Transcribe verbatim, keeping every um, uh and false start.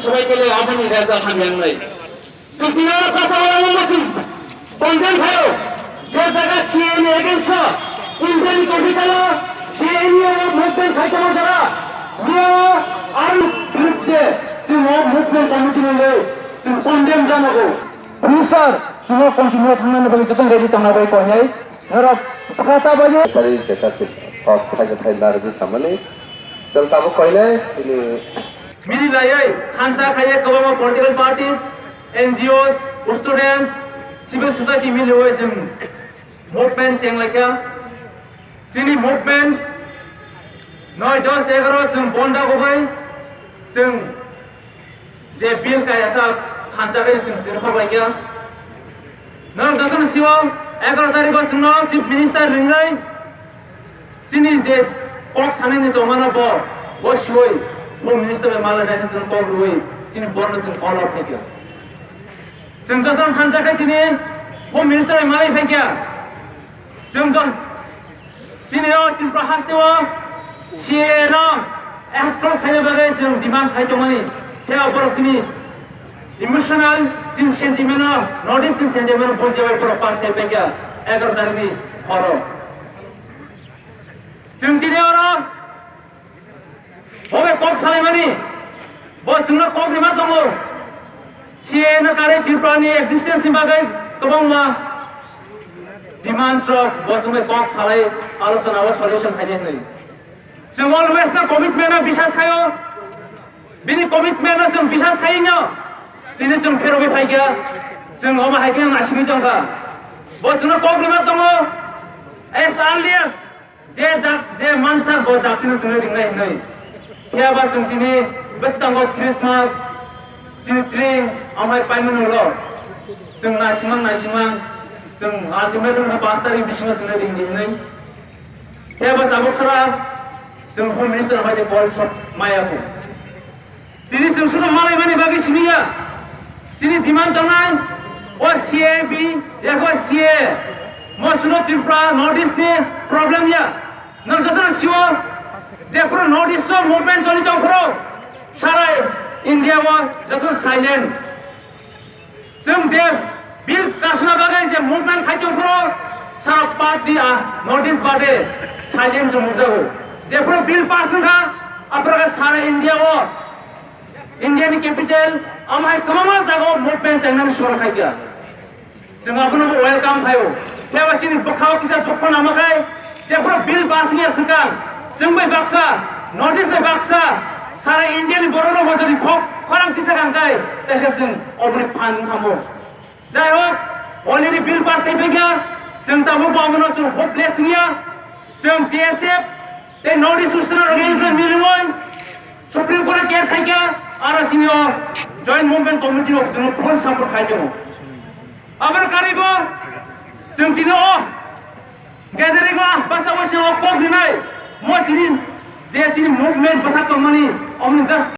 Sobai kele aboni reza hamyangnai. Chwng tini o kasa o ang masi condemn khaio. Je jaga C A ni against o Indian capital o je N U O movement khai tongma jora. Niya ang group de chwng o movement committee ni le chwng condemn janago. Future chwng o continue thangnani bagwi joto ready tongna bagwi koinai. Norok kata bagwi. Tari jeta kok khai khai narwi samani. Chwng tabuk koinai tini. Mili laiwi khansa khaiye kwbangma political parties, N G Os, students, civil society miliwi chwng movement chenglaikha. Chini movement noi dos egaro chwng bonda gogoi chwng je bill kaya sa khansa khai chwng sir hobaikha. Nang jotono siwo egaro tarikh o chwngno chief minister ringwi chini je kok sanani tongmano bo, bo siwi bo minister bai malai nai chwng kok rwi chini borno chwng call out khaikha. Chwng jotono khansa khai chini bo minister bai malai phaikha. Chwng jon chini o Tripura haste o C A A no explore khaina bagwi chwng demand khai tongmani. Phiya borok chini emotional, chini sentiment no, North East ni sentiment no bujiya bai borok pass khai paikha egaro tarikh ni horo. Chwng tini oro Bo bai kok salaimani, bo chwngno kok rima tongo. C A A no karwi Tripura ni existence ni bagwi kwbangma demands rok bo chwng bai kok salai alochona o solution khainai hwnwi. Chwng always no commitment no bisas khaio. Bini commitment no chwng bisas khaiwi no tini chwng pherogwi phaikha. Chwng omo hai khe naisingwi tongkha. Bo chwngno kok rima tongo. As early as Je dak, je mansa bo daktino chwngno ringnai hwnwi. Phiya ba chwng tini bwskango Christmas, chini tree, amhai paimano rw. Chwng naisingmang, naisingmang, chwng ultimatum khe paanch tarikh bisingo chwngno ringdi hwnwi. Phiya ba tabuk sora chwng Home Minister bai khe call shot maya kho. Tini chwng suno malaimani bagwi simi ya. Chini demand tongnai o C A B, yakho C A A. Mo suno Tripura, North East ni problem ya. Nang jotono sio, jephuru North East o movement choli tongphuru, sara India o jotono silent. Chwng je bill kasna bagwi je movement khai tongphuru, sara party a notice bade silent chwng nukjago. Jephuru bill pass wngkha, aphuru khe sara India o, India ni capital, amhai kwbangma jaga o movement chengnani sor khaikha. Chwng abono bo welcome khaio. Phiya ba chini bwkhao kisa dukho namakhai, jephuru bill pass wngya swkang, chwng bai baksa, notice bai baksa, sara India ni borok rok bo jodi khok khorang kisa kangkai, kaisa chwng oboni phan wngkha mo. Jai hok, already bill pass khai paikha, chwng tabuk bo abono chwng hopeless wngya, chwng T S F tei North East Student Organization miliwi Supreme Court o case khaikha, aro chini o Joint Movement Committee rok chwngno full support khai tongo. Aboni karwi bo chwng tini o gathering o basa o chwng o kok rinai, mo chini je chini movement bwthak tongmani, omoni just